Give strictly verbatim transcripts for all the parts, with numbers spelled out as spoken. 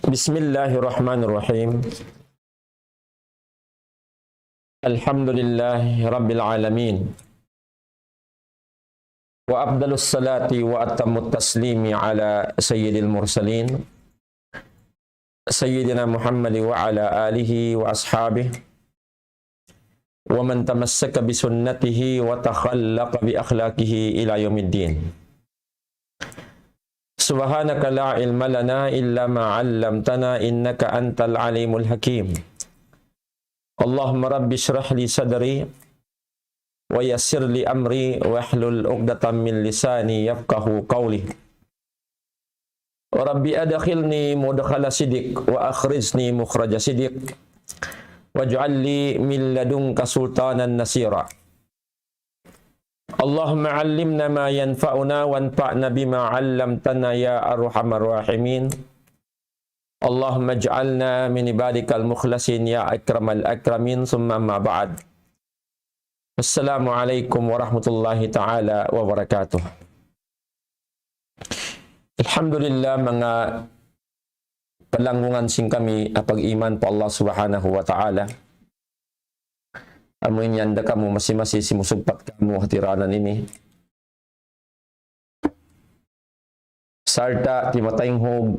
بسم الله الرحمن الرحيم. الحمد لله رب العالمين. وأفضل الصلاة وأتم التسليم على سيد المرسلين سيدنا محمد وعلى آله وأصحابه ومن تمسك بسنته وتخلق بأخلاقه إلى يوم الدين. سبحانك لا علم لنا إلا ما علمتنا إنك أنت العليم الحكيم. اللهم رب اشرح لي صدري ويسر لي أمري واحلل عقدة من لساني يفقهوا قولي. رب أدخلني مدخل صدق وأخرجني مخرج صدق واجعل لي من لدنك سلطانا نصيرا. اللهم علمنا ما ينفعنا وانفعنا بما علمتنا يا أرحم الراحمين. اللهم اجعلنا من عبادك المخلصين يا أكرم الأكرمين. ثم أما بعد. السلام عليكم ورحمة الله تعالى وبركاته. Alhamdulillah, manga palanggungan sin kami ha pag-iman pa Allah Subhanahu wa Ta'ala. Amu in yan da kamu masi-masi simusugpat kamu ha tiranan ini. Sarta' timataynghug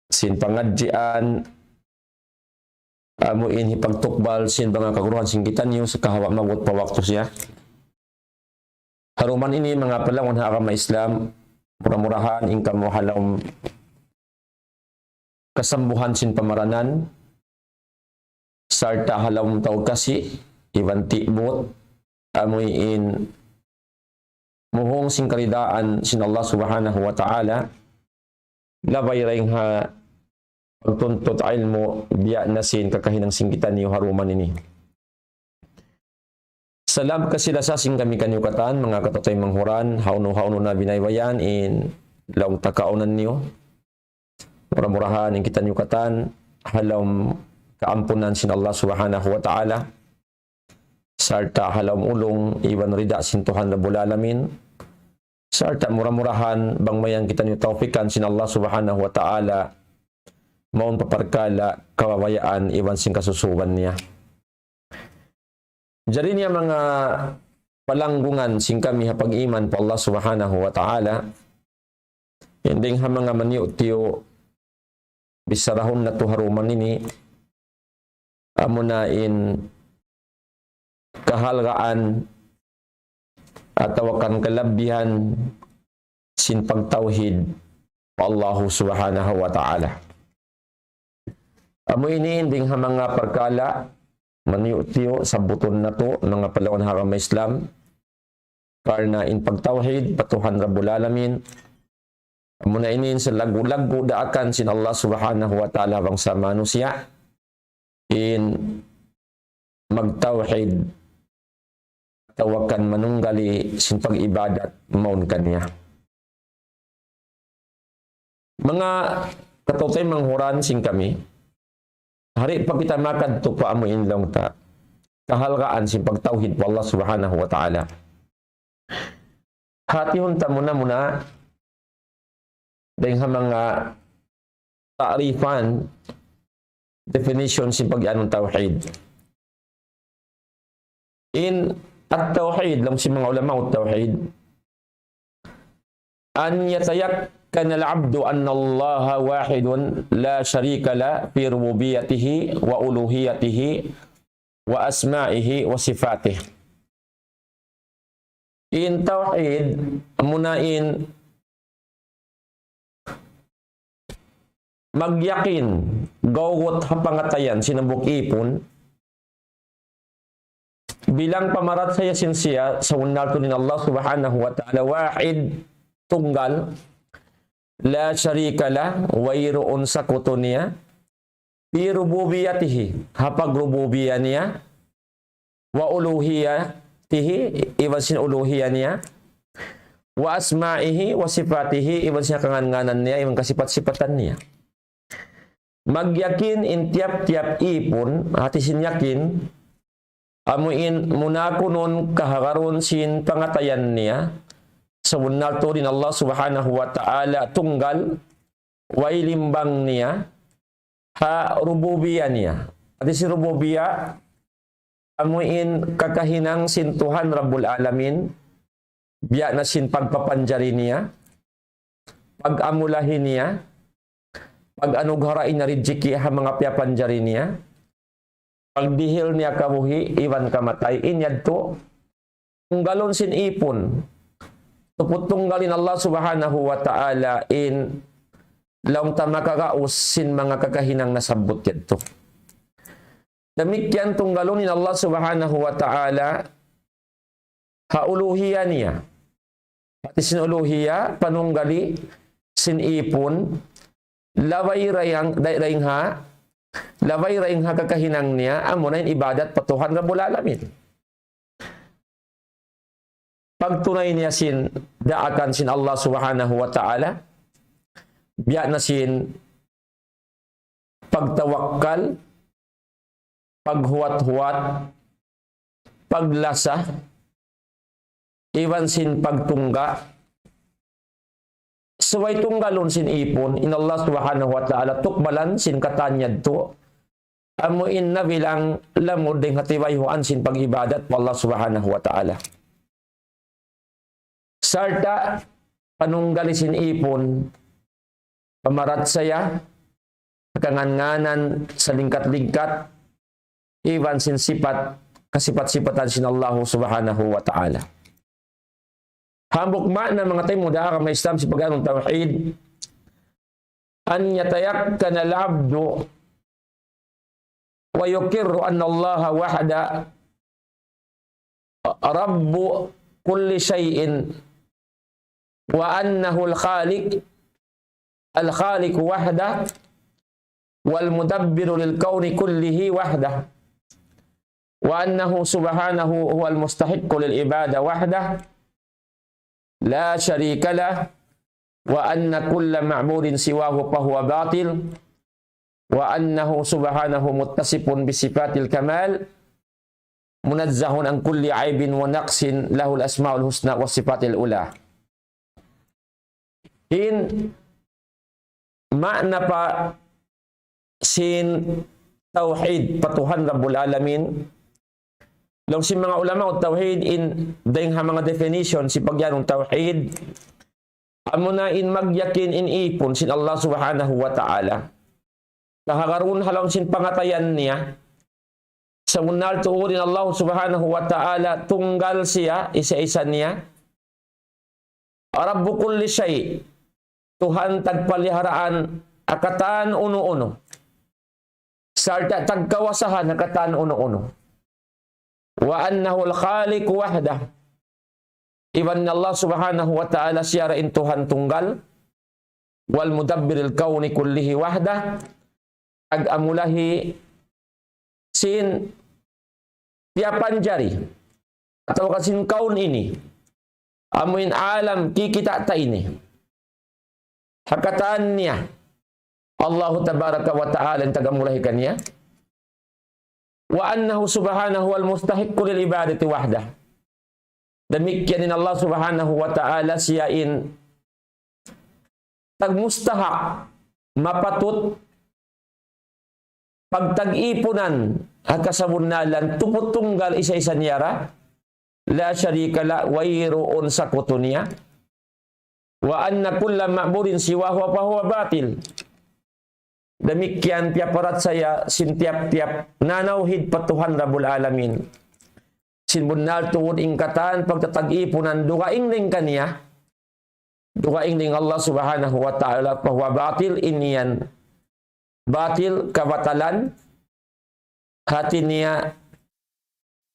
sin pangadjian, amu in hipagtukbal sin manga kaguruhan sin kitaniyu sakahawa maabut pa waktu siya. Ha duman ini manga palanggungan ha agama Islam, mura-murahan in kamu ha lawm kasambuhan sin pamaranan, sarta' ha lawm tau kasi, iban tibut, amu in muhung sin karidaan sin Allah Subhanahu wa Ta'ala, labay dayn ha pagtuntut ilmu', biya' na sin kakahinang sin kitaniyu ha duman ini. Salam kasi-lasa sin kami kaniyu katan, manga kataymanghuran, hawnu-hawnu na biyaybayan in lawm ta kaunan niyu. Mura-murahan in kitaniyu katan ha lawm kaampunan sin Allah Subhanahu wa Ta'ala, sarta' ha lawm ulung iban rida sin Tuhan Rabbul Alamin, sarta' mura-murahan bang mayan kitaniyu tawpikan sin Allah Subhanahu wa Ta'ala mawn pa parkala' kabayaan iban sin kasusuban niya. Jari niya manga palanggungan sin kami ha pag-iman pa Allah Subhanahu wa Ta'ala, in dayn ha manga maniyu'-tiyu' bisarahun natu' ha duman ini, amuna in kahalgaan atawa kan kalabihan sin pagtawhid pa Allah Subhanahu wa Ta'ala. Amu ini in dayn ha manga parkala' maniyu'-tiyu' sabbutun natu', manga palanggungan ha agama Islam, karna' in pagtawhid pa Tuhan Rabbul Alamin, amuna ini in salaggu'-laggu' daakan sin Allah Subhanahu wa Ta'ala bangsa manusiya', in magtawhid atawa kan manunggali sin pag-ibadat mawn kaniya. Manga kataymanghuran sin kami, hari pa kita makadtu pa amu in laung ta kahalgaan sin pagtawhid pa Allah Subhanahu wa Ta'ala. Hatihun ta muna-muna dayn ha manga ta'rifan, definition sin pag-iyanun tawhid. In at-tawhid, laung sin manga ulama at-tawhid, أن يتيقن العبد أن الله واحد لا شريك له في ربوبيته وألوهيته وأسمائه وصفاته. In tawhid, amuna in magyakin, gawgut ha pangatayan sin hambuuk īpun, bilang pamarachaya sin siya sabunnal tuud in Allah Subhanahu wa Ta'ala, wahid, tunggal, la sharika lah, wayruun sakutu niya, fi rububiyatihi, ha pagrububiya niya, wa uluhiyatihi, iban sin uluhiya niya, wa asma'ihi, wa sifatihi, iban sin kangan-nganan niya, iban kasipat-sipatan niya. Magyakin in tiyap-tiyap īpun, hāti sin yakin, amu in muna kunun kahagarun sin pangatayan niya, Sabunnal tuud in Allah Subhanahu wa Ta'ala tunggal, way limbang niya, ha rububiyya niya. Hāti sin rububiyya, amu in kakahinang sin Tuhan Rabbul Alamin, biya' na sin pagpapanjari niya, pag-amulahi niya, pag-anugharahi niya rijiki ha manga piyapanjari niya, pagdihil niya kabuhi' iban kamatay, in yadtu, tunggalun sin īpun. Tuput tunggal in Allah Subhanahu wa Ta'ala in laung ta makagaus sin manga kakahinang nasabbut yadtu. Damikkiyan tunggalun in Allah Subhanahu wa Ta'ala ha uluhiyya niya. Hāti sin uluhiyya, panunggali sin īpun, labay dayng, day-, dayng ha, labay dayng ha kakahinang niya, amuna in ibadat pa Tuhan Rabbul Alamin. Pagtunay niya sin daakan sin Allah Subhanahu wa Ta'ala, biya' na sin pagtawakkal, paghuwat-huwat, paglasa, iban sin pagtungga', subay tunggalun sin īpun, in Allah Subhanahu wa Ta'ala tukbalan sin katan yadtu, amu in nabilang lamud dayng ha tibayhuan sin pag-ibadat pa Allah Subhanahu wa Ta'ala. Sarta' panunggali sin īpun, pamarachaya, kangān-ngānan, salingkat-lingkat, iban sin sipat, kasipat-sipatan sin Allahu Subhanahu wa Ta'ala. Hambuuk maana manga taymanghud ha agama Islam sin pag-anu tawhid, أن يتيقن العبد ويقر أن الله وحده رب كل شيء، وأنه الخالق، الخالق وحده، والمدبر للكون كله وحده، وأنه سبحانه هو المستحق للعبادة وحده لا شريك له، وأن كل معبود سواه فهو باطل، وأنه سبحانه متصف بصفات الكمال، منزه عن كل عيب ونقص، له الأسماء الحسنى والصفات العلى. In maana pa sin tawhid pa Tuhan Rabbul Alamin. Laung sin manga ulama tawhid in dayng ha manga definition sin pag-anu tawhid, amuna in magyakin in īpun sin Allah Subhanahu wa Ta'ala. Kahagaran ha lawm sin pangatayan niya, sabunnal tuud in Allah Subhanahu wa Ta'ala tunggal siya, isa-isa niya. رب كل شيء, Tuhan tagpaliharaan ha katan unu-unu. Sarta' tagkawasahan ha katan unu-unu. وأنه الخالق وحده. Iban Allah Subhanahu wa Ta'ala siya ra in Tuhan tunggal. والمدبر للكون كله وحده. Tag-amulahi sin piyapanjari atawa ka sin kawn ini, amu in alam kikita' ta ini, ha katan niya, Allahu Tabaraka wa Ta'ala in tag-amulahi kaniya. وأنه سبحانه هو المستحق للعبادة وحده. Damikkiyan in Allah Subhanahu wa Ta'ala siya in tagmustahak, mapatut pagtag-ipunan ha kasabunnalan, tuput tunggal, isa-isa niya ra. لا شريك له, wayruun sakutu niya. وأن كل معبود سواه فهو باطل. Damikkiyan piyaparachaya sin tiyap-tiyap nanawhid pa Tuhan Rabbul Alamin, sin bunnal tuud in katan pagtatag-ipunan dugaing dayn kaniya, dugaing dayn Allah Subhanahu wa Ta'ala, فهو باطل, in yan batil, kabatalan, hāti niya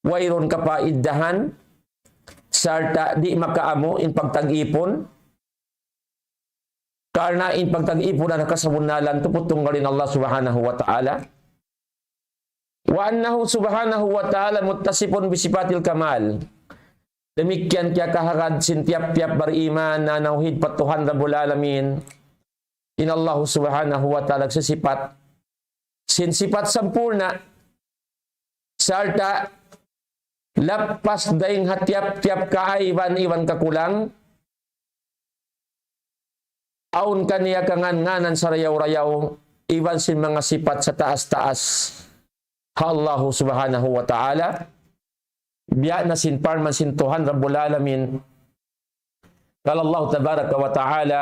wayruun kapaidahan, sarta' di' makaamu in pagtag-ipun, karna' in pagtag-ipunan ha kasabunnalan tuput tunggal in Allah Subhanahu wa Ta'ala. وأنه سبحانه وتعالى متصف بصفات الكمال. Damikkiyan kiyakahagad sin tiyap-tiyap bariman nanawhid pa Tuhan Rabbul Alamin, in Allah Subhanahu wa Ta'ala nagsisipat sin sipat sampurna', sarta' lappas dayn ha tiyap-tiyap kaaiban iban kakulang, awn kaniya kangān-ngānan sarayaw-rayaw, iban sin manga sipat sataas-taas ha Allahu Subhanahu wa Ta'ala. Biya' na sin parman sin Tuhan Rabbul Alamin. قال الله تبارك وتعالى: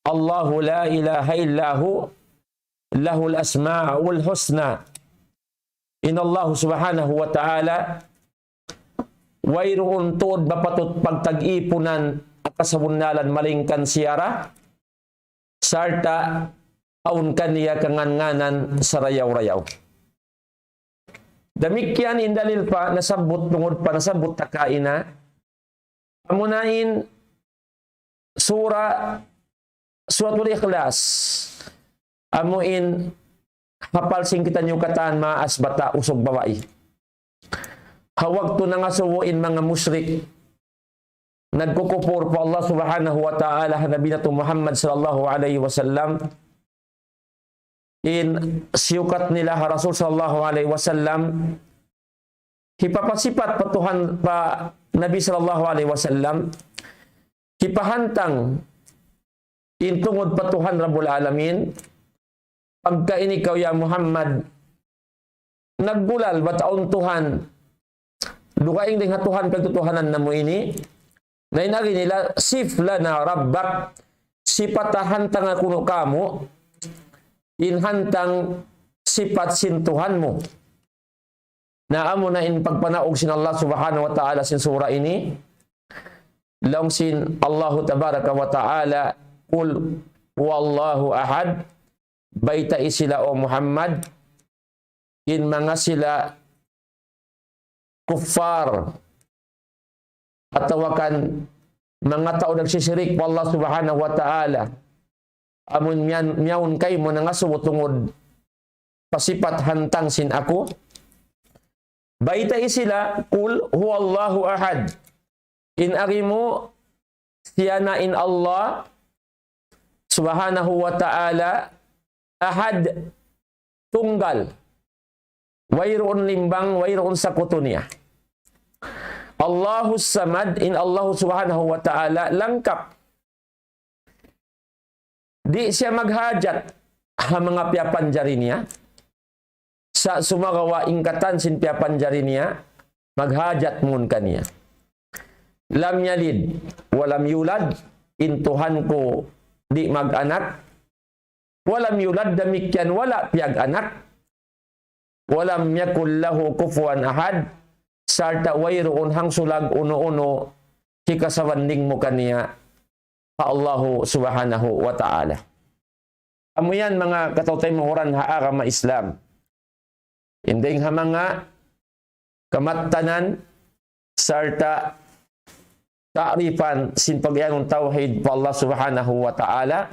الله لا إله إلا هو له الأسماء الحسنى. In Allah Subhanahu wa Ta'ala, wayruun tuud ba patut pagtag-ipunan atas sabunnalan malaingkan siya ra, sarta' awn kaniya kangān-ngānan sarayaw-rayaw. Damikkiyan in dalil pa nasabbut, tungud pa nasabbut ta kaina, amuna in sura, Suratul Ikhlas, amu in hapal sin kitaniyu katan, maas bata' usug babai. Ha waktu nangasubu in manga mushrik, nagkukupur pa Allah Subhanahu wa Ta'ala, ha Nabi natu' Muhammad sallallahu alayhi wasallam, in siyukat nila ha Rasul sallallahu alayhi wasallam, hipapasipat pa Tuhan, pa Nabi sallallahu alayhi wasallam, hipahantang in tungud pa Tuhan Rabbul Alamin, pagka ini kaw ya Muhammad, naggulal bat awn Tuhan dugaing dayn ha Tuhan pagtutuhanan namu' ini. Na in agi nila, "Sif lana rabbak," sipata hantanga kunu' kamu in hantang sipat sin Tuhan mu. Na amuna in pagpanaug sin Allah Subhanahu wa Ta'ala sin sura ini, laung sin Allahu Tabaraka wa Ta'ala, "Qul huwallahu ahad," baytai sila, O Muhammad, in manga sila kuffar, atawa kan manga tau nagsisirik pa Allah Subhanahu wa Ta'ala, amun miyan, miyawn kaymu nangasubu tungud pa sipat hantang sin aku, baytai sila, "Qul huwallahu ahad." In agi mu, siya na in Allah Subhanahu wa Ta'ala, ahad, tunggal. Wayruun limbang, wayruun sakutu niya. Allahus Samad, in Allah Subhanahu wa Ta'ala, langkap. Di' siya maghajat ha manga piyapanjari niya. Sa' sumagawa' in katan sin piyapanjari niya, maghajat mawn kaniya. Lam yalid wa lam yulad, in Tuhan ku di' mag-anak. Wa lam yulad, damikkiyan wala' piyag-anak. Wa lam yakun lahu kufuwan ahad, sarta' wayruun hangsulag unu-unu hikasabanding mu kaniya pa Allahu Subhanahu wa Ta'ala. Amu yan manga kataw-taymanghuran ha agama Islam. In dayng ha manga kamattanan sarta' ta'rifan sin pag'iyanun tawhid pa Allah Subhanahu wa Ta'ala,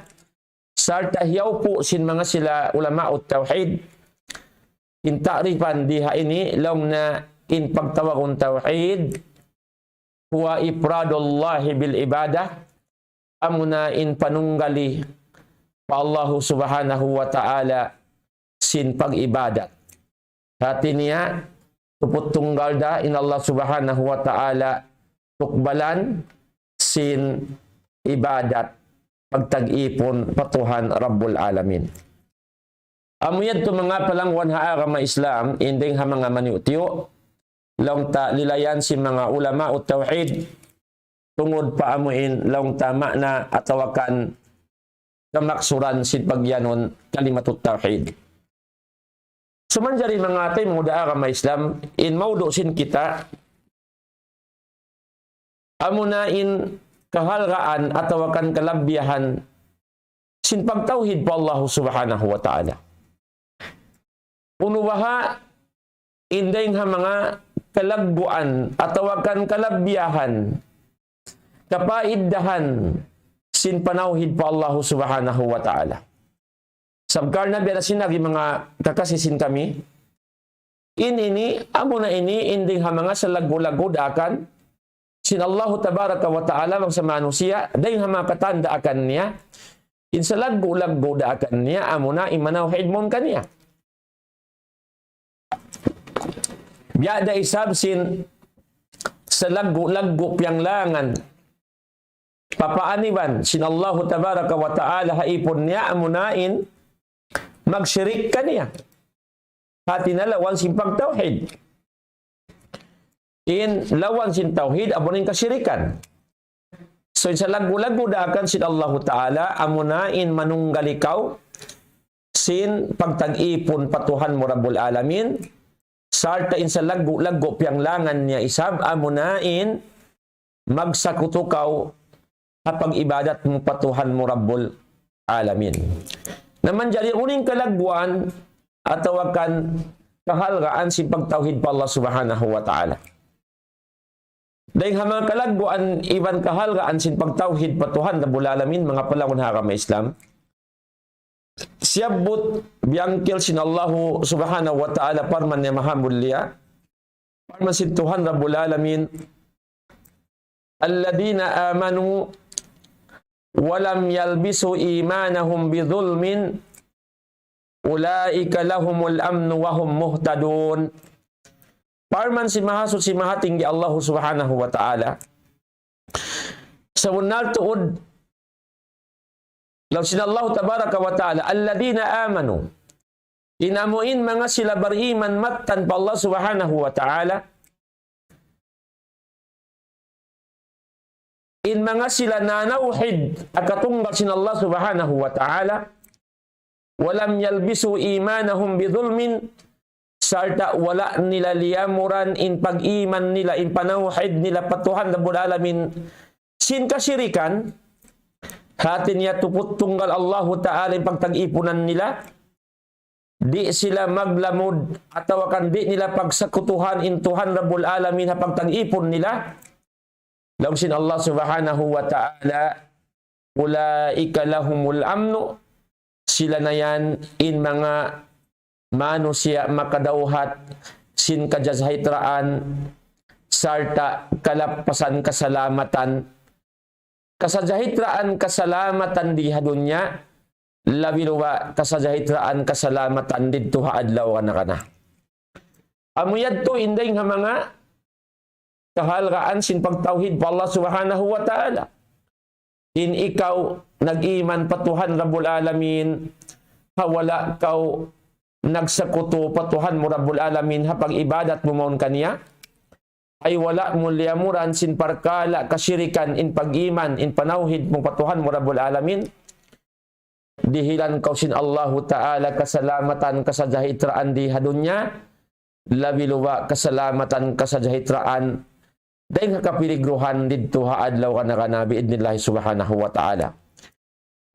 sarta' hiyaupu' sin manga sila ulama'ut tawhid, in ta'rifan di ha ini, laung na in pagtawagun tawhid, huwa ifradullahi bil ibadah, amuna in panunggali pa Allahu Subhanahu wa Ta'ala sin pag-ibadat. Hati niya, tuput tunggal da in Allah Subhanahu wa Ta'ala tukbalan sin ibadat pagtag-ipun pa Tuhan Rabbul Alamin. Amu yadtu manga palangwan ha agama Islam, in dayng ha manga maniyu'-tiyu', laung ta lilayan sin manga ulama'ut tawhid, tungud pa amu in laung ta ma'na atawa kan kamaksuran sin pag'iyanun kalimatut tawhid. So manjari manga taymanghud ha agama Islam, in maudu' sin kita, amuna in kahalgaan atawa kan kalabbihan sin pagtawhid pa Allah Subhanahu wa Ta'ala. Unu baha' in dayng ha manga kalagguan atawa kan kalabbihan, kapaiddahan sin panawhid pa Allah Subhanahu wa Ta'ala. Sabab karna' biya' na sin agi manga kakasi sin kami, in ini, amuna ini, in dayng ha manga salaggu'-laggu' daakan sin Allahu Tabaraka wa Ta'ala bang sa manusiya', dayng ha manga katan daakan niya, in salaggu'-laggu' daakan niya, amuna in manawhid mawn kaniya. Biya' da isab sin salaggu'-laggu' piyanglangan papaaniban sin Allahu tabaraka wa ta'ala ha īpun niya, amuna in magsirik kaniya. Hāti niya lawan sin pagtawhid. In lawan sin tawhid, amuna in kasirikan. So, in salaggu'-laggu' daakan sin Allahu Ta'ala, amuna in manunggal ikaw sin pagtag-ipun pa Tuhan mu Rabbul Alamin, sarta' in salaggu'-laggu' piyanglangan niya isab, amuna in magsakutu kaw ha pag-ibadat mu pa Tuhan mu Rabbul Alamin. Na manjari unu in kalagguan atawa kan kahalgaan sin pagtawhid pa Allah Subhanahu wa Ta'ala. Dayn ha manga kalagguan iban kahalgaan sin pagtawhid pa Tuhan Rabbul Alamin, manga palanggun ha agama Islam. Siyabbut biyangkil sin Allahu Subhanahu wa Ta'ala, parman niya maha mulia. Parman sin Tuhan Rabbul Alamin, الذين آمنوا ولم يلبسوا إيمانهم بظلم أولئك لهم الأمن وهم مهتدون. Parman sin Mahasuchi Mahatinggi Allahu Subhanahu wa Ta'ala, sabunnal tuud, laung sin Allahu Tabaraka wa Ta'ala, الذين آمنوا. In amu in manga sila bariman mattan pa Allah Subhanahu wa Ta'ala, in manga sila nanawhid ha katunggal sin Allah Subhanahu wa Ta'ala, ولم يلبسوا إيمانهم بظلم, sarta' wala' nila liyamuran in pag-iman nila, in panawhid nila pa Tuhan Rabbul Alamin sin kasirikan, hāti niya tuput tunggal Allahu Ta'ala in pagtag-ipunan nila, di' sila maglamud atawa kan di' nila pagsakutuhan in Tuhan Rabbul Alamin ha pagtag-ipun nila. Laung sin Allah Subhanahu wa Ta'ala, أولئك لهم الأمن, sila na yan in manga manusiya' makadawhat sin kajahitraan sarta' kalappasan kasalamatan. Kasajahitraan kasalamatan di ha dunya, labi luba' kasajahitraan kasalamatan didtu ha adlaw kana-kana. Amu yadtu in dayng ha manga kahalgaan sin pagtawhid pa Allah Subhanahu wa Ta'ala. In ikaw nag-iman pa Tuhan Rabbul Alamin, ha wala' kaw nagsakutu pa Tuhan mu Rabbul Alamin ha pag-ibadat mu mawn kaniya, ay wala' mu liyamuran sin parkala' kasirikan in pag-iman, in panawhid mu pa Tuhan mu Rabbul Alamin, dihilan kaw sin Allahu Ta'ala kasalamatan, kasajahitraan di ha dunya, labi luba' kasalamatan, kasajahitraan dayng ha kapiligruhan didtu ha adlaw kana-kana, bi'idnillahi Subhanahu wa Ta'ala.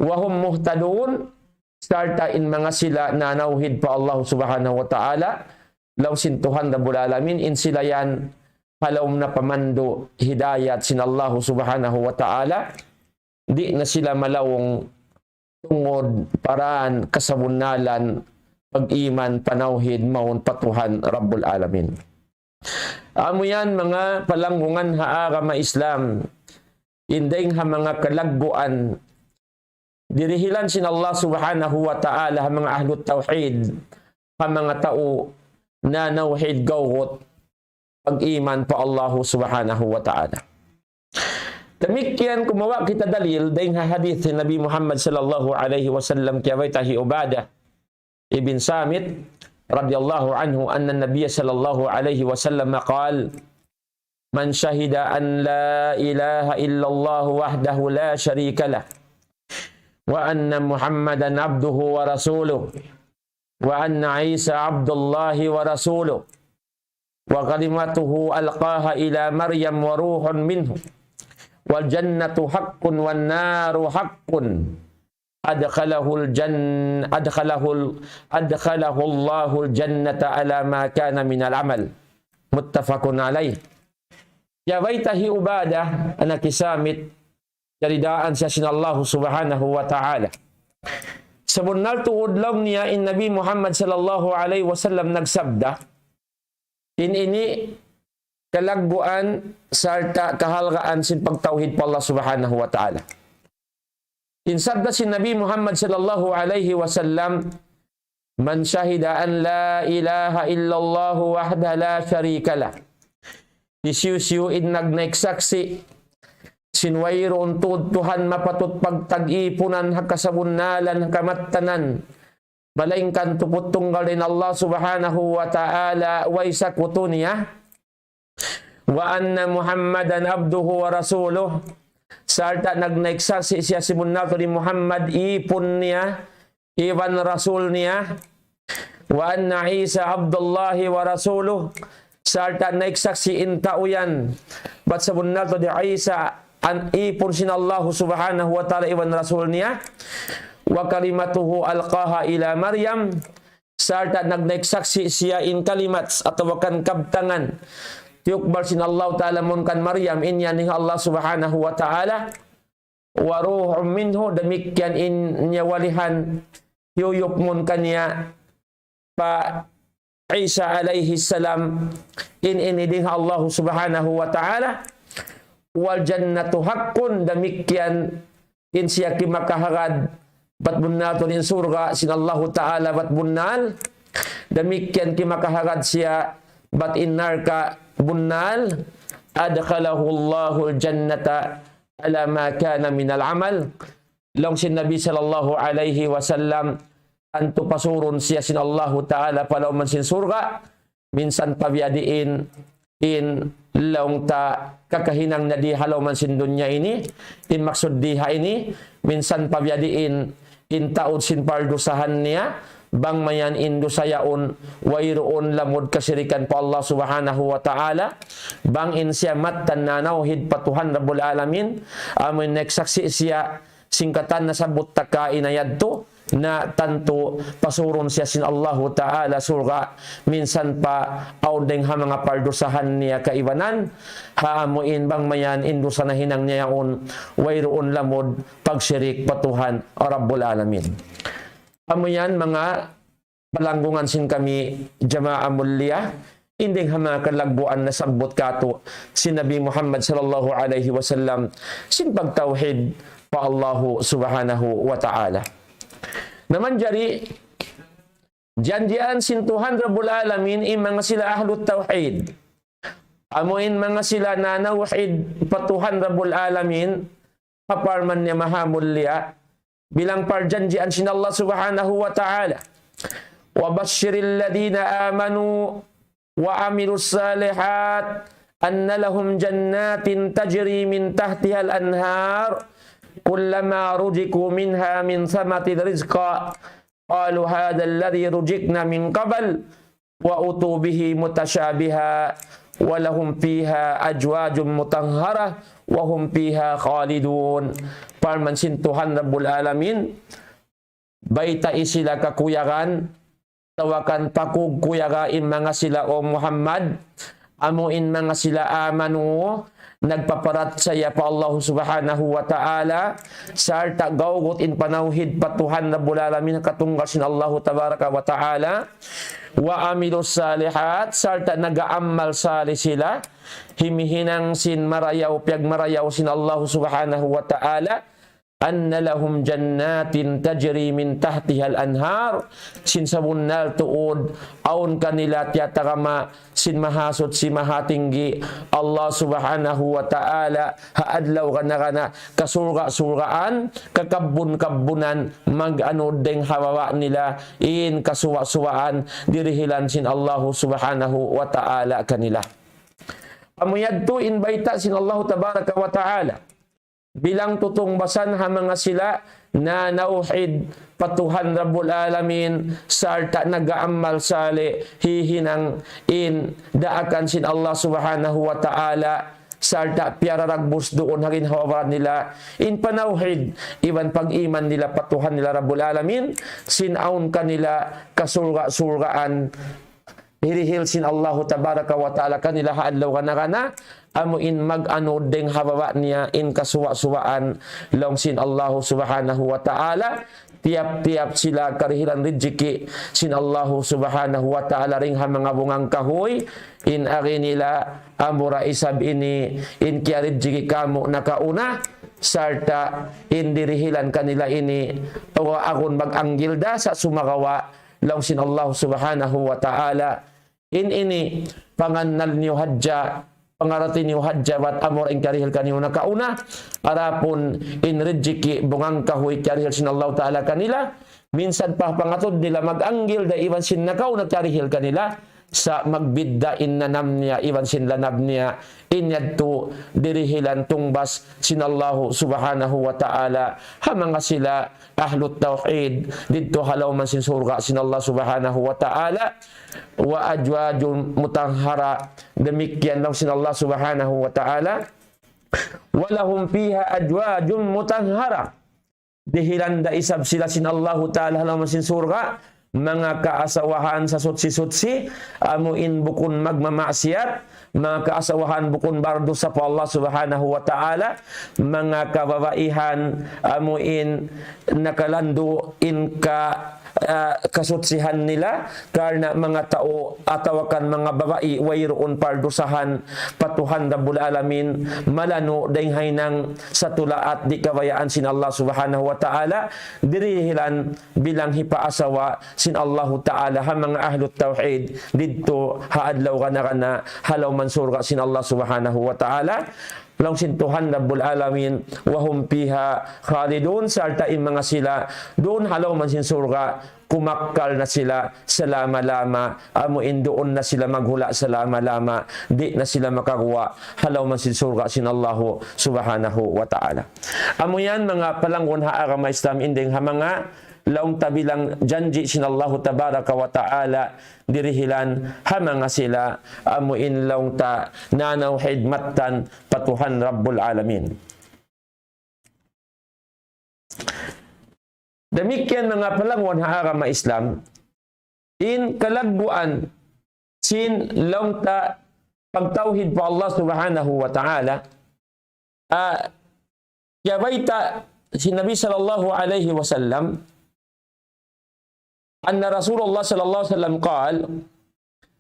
وهم مهتدون, sarta' in manga sila nanawhid pa Allah Subhanahu wa Ta'ala, laung sin Tuhan Rabbul Alamin, in sila yan ha lawm na pamandu' hidayat sin Allah Subhanahu wa Ta'ala, di' na sila malawung tungud pa dān kasabunnalan pag-iman, panawhid mawn pa Tuhan Rabbul Alamin. Amu yan manga palanggungan ha agama Islam, in dayng ha manga kalagguan dirihilan sin Allah Subhanahu wa Ta'ala ha manga ahlut tawhid, ha manga tau nanawhid gawgut pag-iman pa Allah Subhanahu wa Ta'ala. Damikkiyan kumawa' kita dalil dayng ha hadith sin Nabi Muhammad sallallahu alayhi wasallam, kiyabayta' hi Ubadah ibn Samit radiyallahu anhu, أن النبي صلى الله عليه وسلم قال: من شهد أن لا إله إلا الله وحده لا شريك له، وأن محمدا عبده ورسوله، وأن عيسى عبد الله ورسوله، وكلمته ألقاها إلى مريم وروح منه، والجنة حق والنار حق، أدخله الجن-، أدخله ال-، أدخله الله الجنة على ما كان من العمل. متفق عليه. Kiyabayta' hi Ubadah, anak hi Samit, kiyaridaan siya sin Allah Subhanahu wa Ta'ala. Sabunnal tuud laung niya in Nabi Muhammad sallallahu alayhi wasallam nagsabda, in ini kalagguan sarta' kahalgaan sin pagtawhid pa Allah Subhanahu wa Ta'ala. In sabda sin Nabi Muhammad sallallahu alayhi wasallam, من شهد أن لا إله إلا الله وحده لا شريك له. Hisiyu-siyu in nagnaik saksi', sin wayruun tuud Tuhan mapatut pagtag-ipunan ha kasabunnalan, ha kamattanan, malaingkan tuput tunggal dayn Allah Subhanahu wa Ta'ala, way sakutu niya. وأن محمدا عبده ورسوله. Sarta' nagnaik saksi' siya sabunnal tuud hi Muhammad ipun niya, iban rasul niya. وأن عيسى عبد الله ورسوله. Sarta' naik saksi' in tau yan, bat sabunnal tuud hi Isa, an ipun sin Allah Subhanahu wa Ta'ala iban rasul niya. وكلمته ألقاها إلى مريم. Sarta' nagnaik saksi' siya in kalimat atawa kan kabtangan tiyukbal sin Allah Ta'ala mawn kan Maryam, in yan dayn ha Allah Subhanahu wa Ta'ala. وروح منه, damikkiyan in nyawalihan, yuyup mawn kaniya pa Isa alayhi salam, in ini dayn ha Allah Subhanahu wa Ta'ala. والجنة حق, damikkiyan in siya kimakahagad bat bunnal tuud in surga' sin Allahu Ta'ala bat bunnal. Damikkiyan kimakahagad siya bat in narka' bunnal. أدخله الله الجنة على ما كان من العمل. Laung sin Nabi sallallahu alayhi wasallam, tantu pasurun siya sin Allahu Ta'ala pa lawm sin surga', minsan pa biya' diin in laung ta kakahinang niya di ha lawm sin dunya ini, in maksud di ha ini, minsan pa biya' diin in taud sin pardusahan niya, bang mayan in dusa yaun, wayruun lamud kasirikan pa Allah Subhanahu wa Ta'ala, bang in siya mattan nanawhid pa Tuhan Rabbul Alamin, amu in nagsaksi' siya, sin katan nasabbut ta kaina yadtu, na tantu pasurun siya sin Allahu Ta'ala surga', minsan pa awn dayn ha manga pardusahan niya kaibanan, ha amu in bang mayan in dusa nahinang niya yaun, wayruun lamud pagsirik pa Tuhan Rabbul Alamin. Amu yan manga palanggungan sin kami jamaa mulia, in dayn ha manga kalagguan nasabbut katu' sin Nabi Muhammad sallallahu alayhi wasallam, sin pagtawhid pa Allahu Subhanahu wa Ta'ala. Na manjari, janjian sin Tuhan Rabbul Alamin in manga sila ahlut tawhid. Amu in manga sila nanawhid pa Tuhan Rabbul Alamin, ha parman niya maha mulia, bilang parjanjian sin Allah Subhanahu wa Ta'ala. وبشر الذين آمنوا وعملوا الصالحات أن لهم جنات تجري من تحتها الأنهار كلما رزقوا منها من ثمرة رزقا قالوا هذا الذي رزقنا من قبل وأتوا به متشابها ولهم فيها أزواج مطهرة وهم فيها خالدون. Parman sin Tuhan Rabbul Alamin, baytai sila kakuyagan, atawa kan pakugkuyaga in manga sila, O Muhammad, amu in manga sila amanu, nagpaparachaya pa Allah Subhanahu wa Ta'ala, sarta' gawgut in panawhid pa Tuhan Rabbul Alamin, katunggal sin Allahu Tabaraka wa Ta'ala, وعملوا الصالحات, sarta' nag-aamal salih sila, himihinang sin marayaw, piyagmarayaw sin Allahu Subhanahu wa Ta'ala, أن لهم جنات تجري من تحتها الأنهار, sin sabunnal tuud, awn kanila tiyatagama sin Mahasuchi Mahatinggi Allah Subhanahu wa Ta'ala, ha adlaw kana-kana, kasurga'-surgaan, kakabbun-kabbunan, mag-anud dayn ha baba' nila, in kasuwa'-suwaan, dirihilan sin Allahu Subhanahu wa Ta'ala kanila. Amu yadtu in bayta' sin Allahu Tabaraka wa Ta'ala. Bilang tutungbasan ha manga sila nanawhid pa Tuhan Rabbul Alamin, sarta' nag-aamal salih, hihinang in daakan sin Allah Subhanahu wa Ta'ala, sarta' piyararagbus duun ha ginhawa-baran nila in panawhid, iban pag-iman nila pa Tuhan nila Rabbul Alamin, sin awn kanila kasurga'-surgaan, hirihil sin Allahu Tabaraka wa Ta'ala kanila ha adlaw kana-kana, amu in mag-anud dayn ha baba' niya in kasuwa'-suwaan, laung sin Allahu Subhanahu wa Ta'ala, tiyap-tiyap sila karihilan rijiki' sin Allahu Subhanahu wa Ta'ala dayn ha manga bungang kahuy, in agi nila, amura isab ini, in kiyarijiki' kamu nakauna, sarta' in dirihilan kanila ini, atawa agun mag-anggil da sa' sumagawa', laung sin Allah Subhanahu wa Ta'ala, in ini pangannal niyu hadja, pangarati niyu hajjawat amura in kiyarihil kaniyu nakauna, adapun in rijiki bunga kahuy kiyarihil sin Allah Ta'ala kanila, minsan pa pangatud nila mag-anggil da iban sin nakauna kiyarihil kanila, sa' magbidda' in nanam niya iban sin lanab niya, in yadtu dirihilan tungbas sin Allahu Subhanahu wa Ta'ala, ha manga sila ahlut tawhid, didtu ha lawm sin surga' sin Allah Subhanahu wa Ta'ala, wa azwajun mutahhara, damikkiyan laung sin Allah Subhanahu wa Ta'ala, wa lahum fiha azwajun mutahhara. Dihilan da isab sila sin Allahu Ta'ala ha lawm sin surga', manga kaasawahan sasuchi-suchi, amu in bukun magmamaksiyat, manga kaasawahan bukun bardusa pa Allah Subhanahu wa Ta'ala, manga kababaihan, amu in nakalandu' in ka, ah, kasuchihan nila, karna' manga tau atawa kan manga babai wayruun pardusahan pa Tuhan Rabbul Alamin, malanu' dayng ha hinang satulaat di' kabayaan sin Allah Subhanahu wa Ta'ala, dirihilan bilang hipaasawa sin Allahu Ta'ala ha manga ahlut tawhid, didtu ha adlaw gana-gana, ha lawm surga' sin Allah Subhanahu wa Ta'ala. Laung sin Tuhan Rabbul Alamin, وهم فيها خالدون, sarta' in manga sila, duun ha lawm sin surga', kumakkal na sila salama-lama, amu in duun na sila maghula' salama-lama, di' na sila makaguwa' ha lawm sin surga' sin Allahu Subhanahu wa Ta'ala. Amu yan manga palanggun ha agama Islam, in dayng ha manga laung ta bilang janji' sin Allahu Tabaraka wa Ta'ala, dirihilan ha manga sila, amu in laung ta nanaw hidmatan pa Tuhan Rabbul Alamin. Damikkiyan manga palanggun ha agama Islam, in kalagguan sin laung ta pagtawhid pa Allah Subhanahu wa Ta'ala, ah, kiyabayta' sin Nabi sallallahu alayhi wasallam, أن رسول الله صلى الله عليه وسلم قال,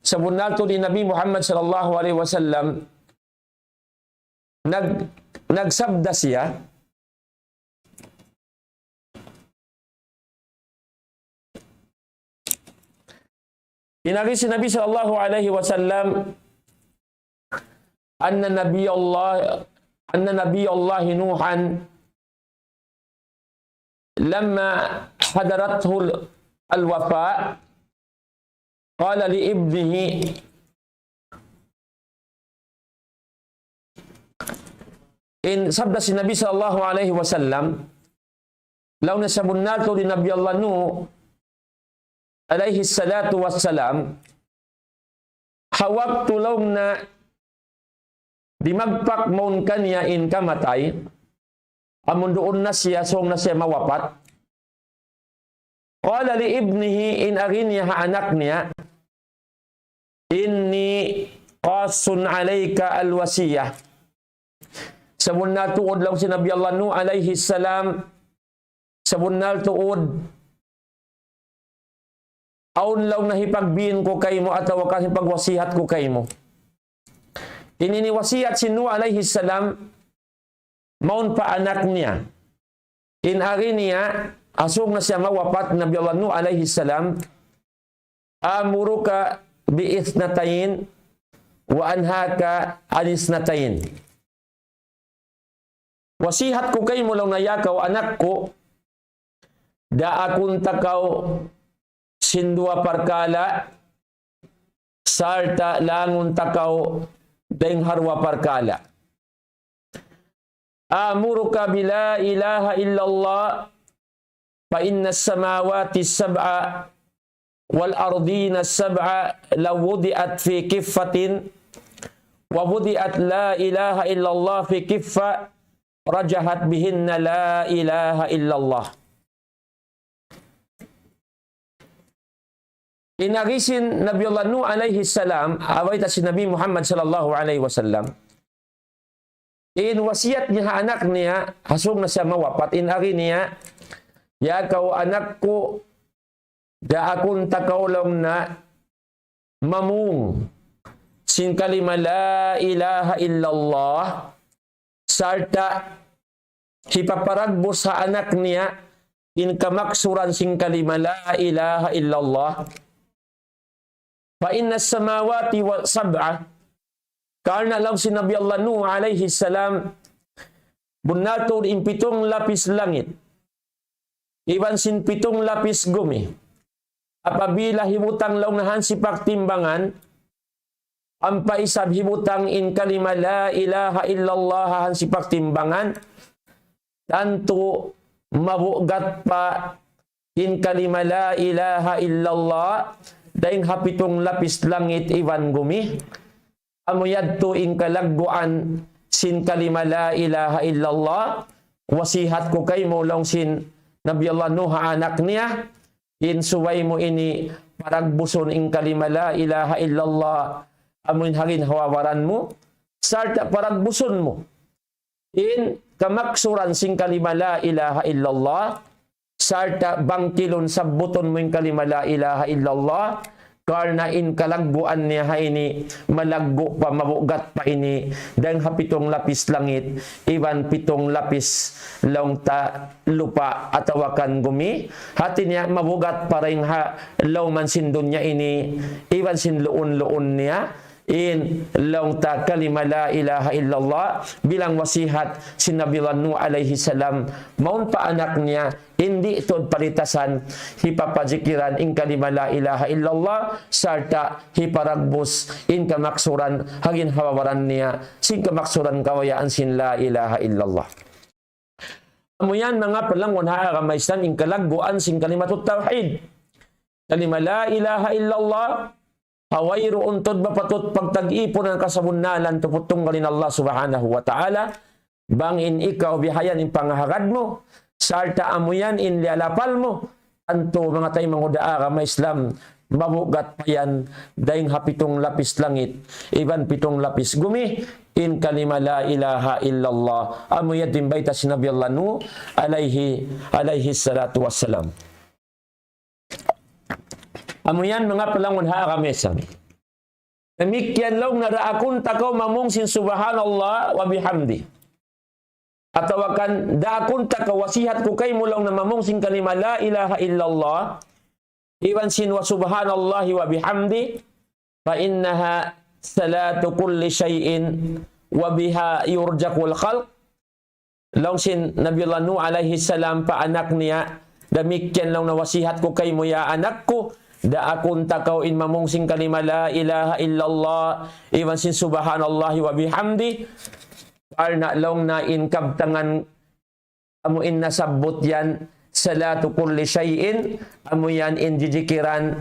sabunnal tuud in Nabi Muhammad sallallahu alayhi wasallam, nag-, nagsabda siya, in agi sin Nabi sallallahu alayhi wasallam, أن نبي الله، أن نبي الله نوحا لما حضرته الوفاة قال لابنه, in sabda sin Nabi sallallahu alayhi wasallam, laung niya sabunnal tuud in Nabi Allah Nuh alayhi salatu wassalam, ha waktu laung niya dimagpak mawn kaniya in kamatay, amun duun na siya, sung na siya mawapat. قال لابنه, in agi niya ha anak niya, إني قاص عليك الوصية. Sabunnal tuud laung sin Nabi Allah Nuh alayhi salam, sabunnal tuud, awn laung niya hipagbin ku kaymu atawa kan hipagbasihat ku kaymu. Ini in wasiyat sin Nuh alayhi salam, mawn pa anak niya. In agi niya, ha sung na siya mawapat Nabi Allah Nuh alayhi salam, آمرك باثنتين وأنهاك عن اثنتين. Wasihat ku kaymu laung niya, ya kaw anak ku, daakun ta kaw sin duwa parkala', sarta' langun ta kaw dayng ha duwa parkala'. آمرك بلا إله إلا الله، فإن السماوات السبع والأرضين السبع لو وضعت في كفة ووضعت لا إله إلا الله في كفة رجحت بهن لا إله إلا الله. In agi sin Nabi Allah Nuh alayhi salam, ha bayta' sin Nabi Muhammad sallallahu alayhi wasallam, in wasiyat niya ha anak niya, ha sung na siya mawapat, in agi niya, ya kaw anak ku, daakun ta kaw laung niya mamung sin kalima la ilaha illallah, sarta' hipaparagbus ha anak niya in kamaksuran sin kalima la ilaha illallah. فإن السماوات السبع, Karna' laung sin Nabi Allah Nuh alayhi salam, bunnal tuud in pitung lapis langit iban sin pitung lapis gumi, apabila hibutang laung niya ha hantang timbangan, ampa isab hibutang in kalima la ilaha illallah ha hantang timbangan, tantu mabugat pa in kalima la ilaha illallah dayn ha pitung lapis langit iban gumi. Amu yadtu in kalagguan sin kalima la ilaha illallah. Wasihat ku kaymu, laung sin Nabi Allah Nuh ha anak niya, in subay mu ini paragbusun in kalima la ilaha illallah, amu in ha ginhawa-baran mu, sarta' paragbusun mu in kamaksuran sin kalima la ilaha illallah, sarta' bangkilun sabbutun mu in kalima la ilaha illallah, karna' in kalagguan niya ha ini, malaggu' pa, mabugat pa ini dayn ha pitung lapis langit iban pitung lapis laung ta lupa' atawa kan gumi. Hati niya mabugat pa dayn ha lawm sin dunya ini iban sin luun-luun niya in laung ta kalima la ilaha illallah, bilang wasihat sin Nabi Allah Nuh alayhi salam mawn pa anak niya, in di' tuud palitasan hipapajikiran in kalima la ilaha illallah, sarta' hiparagbus in kamaksuran ha ginhawa-baran niya sin kamaksuran kabayaan sin la ilaha illallah. Amu yan manga palangguan ha agama Islam in kalagguan sin kalimatut tawhid. Kalima la ilaha illallah, ha wayruun tuud mapatut pagtag-ipunan kasabunnalan tuput tunggal in Allah Subhanahu wa Ta'ala. Bang in ikaw bihayan in pangahagad mu, sarta' amu yan in liyalapal mu, tantu manga taymanghud ha agama Islam, mabugat pa yan dayn ha pitung lapis langit iban pitung lapis gumi, in kalima la ilaha illallah. Amu yan in bayta' sin Nabi Allah Nuh alayhi, alayhi salatu wassalam. Amu yan manga palangguan ha agama Islam. Damikkiyan laung niya, daakun ta kaw mamung sin subhanallah wa bihamdi. Atawa kan daakun ta kaw, wasihat ku kaymu laung niya mamung sin kalima la ilaha illallah iban sin wa subhanallahi wa bihamdi, fa innaha salatu kulli shay'in wa biha yurjaqul khalq. Laung sin Nabi Allah Nuh alayhi salam pa anak niya, damikkiyan laung niya wasihat ku kaymu ya anak ku, daakun ta kaw in mamung sin kalima la ilaha illallah iban sin subhanallahi wa bihamdi. Karna' laung niya in kabtangan amu in nasabbut yan, salatu kulli shay'in, amu yan in jijikiran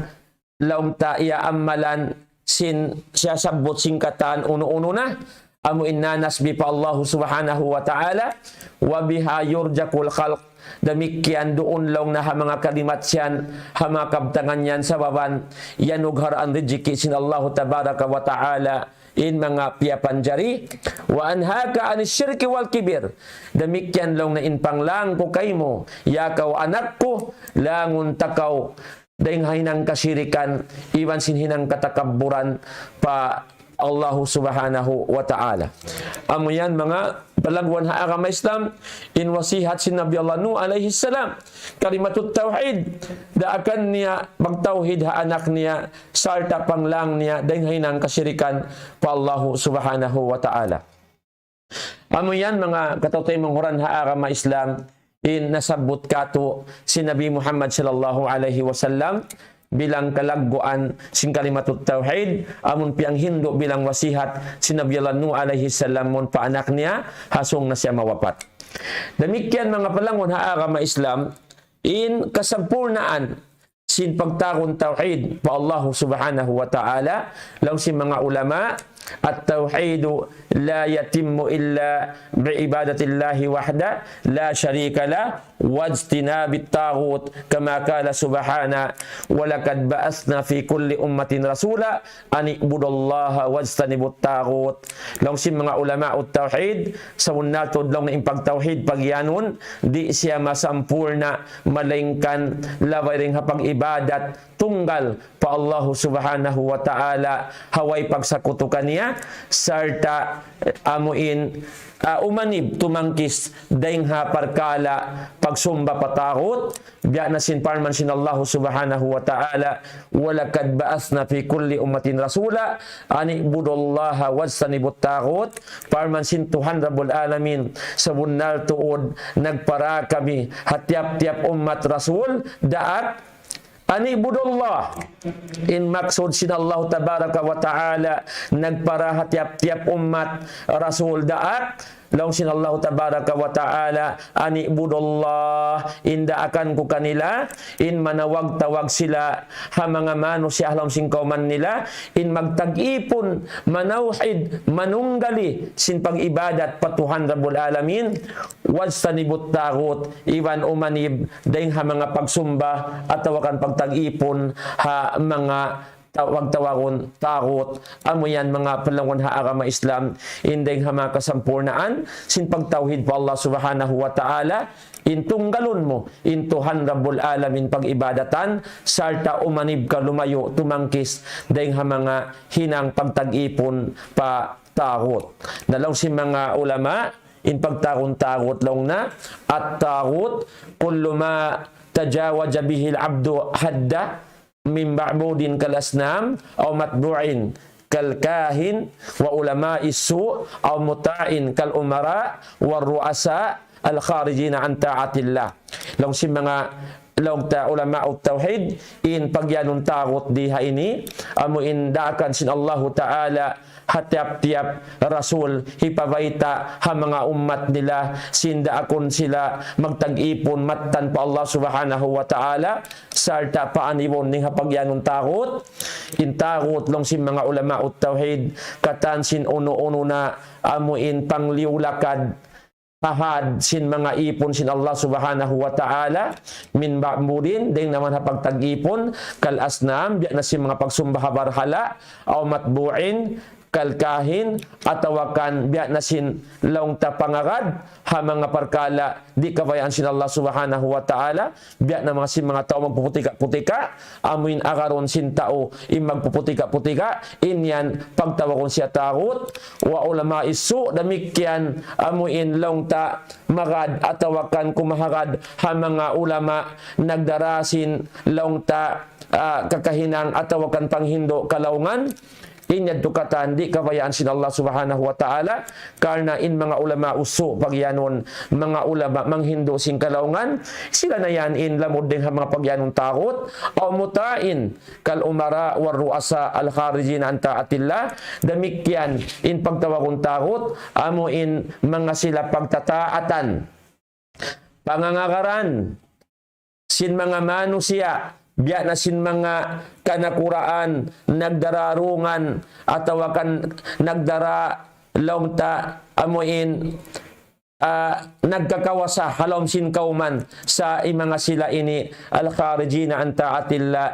laung ta, iya amalan sin siyasabbut sin katan unu-unu na, amu in nanasbi pa Allahu Subhanahu wa Ta'ala, wa biha yurjaqul khalq, damikkiyan duun laung niya ha manga kalimat yan, ha manga kabtangan yan, sababan yan ugharaan rijiki' sin Allahu Tabaraka wa Ta'ala in manga piyapanjari. Wa anhaka anis shirki wal kibir, damikkiyan laung niya in panglang ku kaymu, ya kaw anak ku, langun ta kaw dayn ha hinang kasirikan iban sin hinang katakabburan pa Allahu Subhanahu wa Ta'ala. Amu yan manga palangguan ha agama Islam, in wasihat sin Nabi Allah Nuh alayhi salam, kalimatut tawhid, daakan niya magtawhid ha anak niya, sarta' panglang niya dayn ha hinang kasirikan pa Allahu Subhanahu wa Ta'ala. Amu yan manga kataymanghuran ha agama Islam, in nasabbut katu' sin Nabi Muhammad sallallahu alayhi wasallam bilang kalagguan sin kalimatut tawhid, amun piyanghindu' bilang wasihat sin Nabi Allah Nuh alayhi salam mawn pa anak niya, ha sung na siya mawapat. Damikkiyan manga palangguan ha agama Islam, in kasampurnaan sin pagtawagun tawhid pa Allahu Subhanahu wa Ta'ala, laung sin manga ulama, التوحيد لا يتم إلا بعبادة الله وحده لا شريك له واجتناب الطاغوت، كما قال سبحانه: ولقد بعثنا في كل أمة رسولا أن اعبدوا الله واجتنبوا الطاغوت. Laung sin manga ulama ut tawhid, sabunnal tuud laung niya in pagtawhid, pagiyanun, di' siya masampurna', malaingkan labay dayn ha pag-ibadat tunggal pa Allahu Subhanahu wa Ta'ala, ha way pagsakutu kaniya, sarta' amuin, ah, umanib tumangkis dayn ha parkala' pagsumba pa tagut, biya' na sin parman sin Allahu Subhanahu wa Ta'ala, وَلَقَدْ بَعَثْنَا فِي كُلِّ أُمَّةٍ رَسُولًا أَنِ اعْبُدُوا اللَّهَ وَاجْتَنِبُوا الطَّاغُوتَ. Parman sin Tuhan Rabbul Alamin, sabunnal tuud nagpara kami ha tiyap-tiyap ummat rasul, daak, أَنِ اعْبُدُوا اللَّهَ. In maksud sin Allah Tabaraka wa Ta'ala, nagpara ha tiyap-tiyap ummat rasul daak, laung sin Allah Tabaraka wa Ta'ala, أَنِ اعْبُدُوا اللَّهَ, in daakan ku kanila, in manawag-tawag sila ha manga manusiya' ha lawm sin kawman nila, in magtag-ipun, manawhid, manunggali sin pag-ibadat pa Tuhan Rabbul Alamin, وَاجْتَنِبُوا الطَّاغُوتَ, iban umanib dayn ha manga pagsumba atawa kan pagtag-ipun ha manga tawag-tawagun tagut. Amu yan manga palangun ha agama Islam, in dayn ha manga kasampurnaan sin pagtawhid pa Allah Subhanahu wa Ta'ala, in tunggalun mu in Tuhan Rabbul Alamin pag-ibadatan, sarta' umanib ka lumayu' tumangkis dayn ha manga hinang pagtag-ipun pa tagut. Na laung sin manga ulama, in pagtawagun tagut laung na, الطَّاغُوتُ كُلُّ مَا تَجَاوَزَ بِهِ الْعَبْدُ حَدَّهُ مِنْ مَعْبُودٍ كَالْأَصْنَامِ أَوْ مَتْبُوعٍ كَالْكَاهِنِ وَعُلَمَاءِ السُّوءِ أَوْ مُطَاعٍ كَالْأُمَرَاءِ وَالرُّؤَسَاءِ الْخَارِجِينَ عَنْ طَاعَةِ اللَّهِ. Laung sin manga, laung ta ulama'ut tawhid, in pagiyanun tagut di ha ini, amu in daakan sin Allahu Ta'ala ha tiyap-tiyap rasul, hipabayta' ha manga ummat nila, sin daakun sila magtag-ipun mattan pa Allah Subhanahu wa Ta'ala, sarta' paanibun dayn ha pagiyanun tagut. In tagut laung sin manga ulama'ut tawhid, katan sin unu-unu na amu in pangliyu-lakad, pahad sin manga ipun sin Allah Subhanahu wa Ta'ala, مِنْ مَعْبُودٍ, dayn naman ha pagtag-ipun, كَالْأَصْنَامِ, biya' na sin manga pagsumba ha barhala', أَوْ مَتْبُوعٍ كَالْكَاهِنِ, atawa kan biya' na sin laung ta pangagad ha manga parkala' di' kabayaan sin Allah Subhanahu wa Ta'ala, biya' na manga sin manga tau magpuputika-putika, amu in agarun sin tau in magpuputika-putika, in yan pagtawagun siya tagut. وَعُلَمَاءِ السُّوءِ, damikkiyan amu in laung ta magad atawa kan kumahagad ha manga ulama nagdara sin laung ta, ah, kakahinang atawa kan panghindu' kalaungan, in yadtu katan di' kabayaan sin Allah Subhanahu wa Ta'ala, karna' in manga ulama'us su' pagiyanun, manga ulama manghindu' sin kalaungan, sila na yan in lamud dayn ha manga pagiyanun tagut, أَوْ مُطَاعٍ كَالْأُمَرَاءِ وَالرُّؤَسَاءِ الْخَارِجِينَ عَنْ طَاعَةِ اللَّهِ, damikkiyan in pagtawagun tagut, amu in manga sila pagtataatan, pangangagaran, sin manga manusiya', biya' na sin manga kanakuraan, nagdararungan, atawa kan nagdara laung ta amu in, ah, nagkakawasa ha lawm sin kawman sa' in manga sila ini الْخَارِجِينَ عَنْ طَاعَةِ اللَّهِ,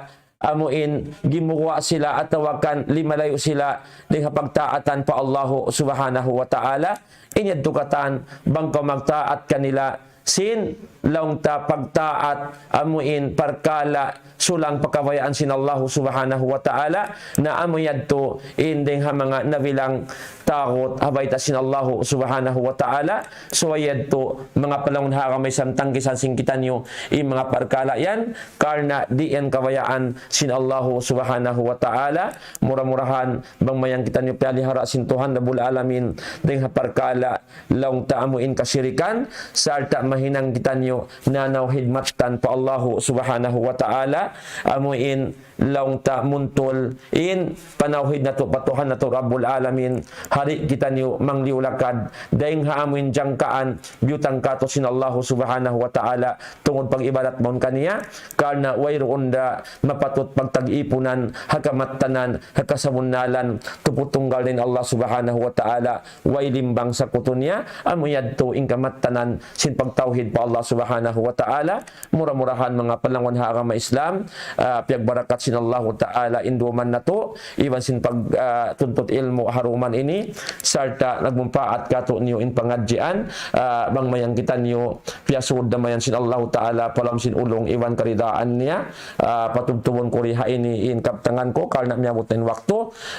amu in gimuwa' sila atawa kan limalayu' sila dayn ha pagtaatan pa Allahu Subhanahu wa Ta'ala. In yadtu katan bang kaw magtaat kanila sin laung ta pagtaat amu in parkala' sulang pa kabayaan sin Allahu Subhanahu wa Ta'ala, na amu yadtu in dayn ha manga nabilang tagut ha bayta' sin Allahu Subhanahu wa Ta'ala. So yadtu manga palangun ha agama Islam, tangkisan sin kitaniyu in manga parkala' yan, karna' di' yan kabayaan sin Allahu Subhanahu wa Ta'ala. Mura-murahan bang mayan kitaniyu piyalihara' sin Tuhan Rabbul Alamin dayn ha parkala' laung ta amu in kasirikan, sarta' mahinang kitaniyu nanawhid mattan pa Allahu Subhanahu wa Ta'ala, amu in laung ta muntul in panawhid natu' pa Tuhan natu' Rabbul Alamin, ha di' kitaniyu mangliyu-lakad dayn ha amu in jangkaan biyutang kātu' sin Allahu Subhanahu wa Ta'ala, tungud pag-ibadat mawn kaniya, karna' wayruun da mapatut pagtag-ipunan ha kamattanan, ha kasabunnalan, tuput tunggal dayn Allah Subhanahu wa Ta'ala, way limbang sakutu niya, amu yadtu in kamattanan sin pagtawhid pa Allah Subhanahu wa Ta'ala. Mura-murahan manga palangun ha agama Islam, ah, piyagbarakat sin Allahu Ta'ala in duman natu', iban sin pag, ah, tuntut ilmu' ha duman ini, sarta' nagmumpaat kātu'niyu in pangadjian, ah, bang mayan kitaniyu piyasud da mayan sin Allahu Ta'ala pa lawm sin ulung iban karidaan niya, ah, patubtubun ku ri ha ini in kabtangan ku, karna' miyabut na in waktu,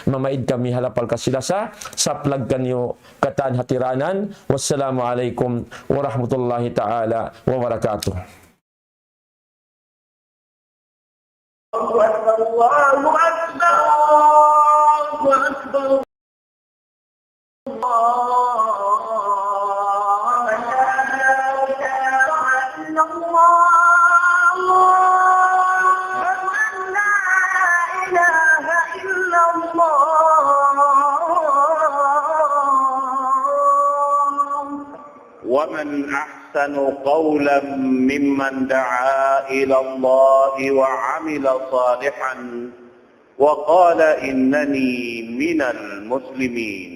mamaid kami ha lapal Kasi-Lasa, saplag kaniyu katan hatiranan. Wassalamu alaykum warahmatullahi ta'ala wabarakatuh. الله أكبر، الله أكبر، الله أكبر. الله أكبر. لا إله إلا الله. لا إله إلا الله. ومن أحسن قولا ممن دعا إلى الله وعمل صالحا وقال إنني من المسلمين.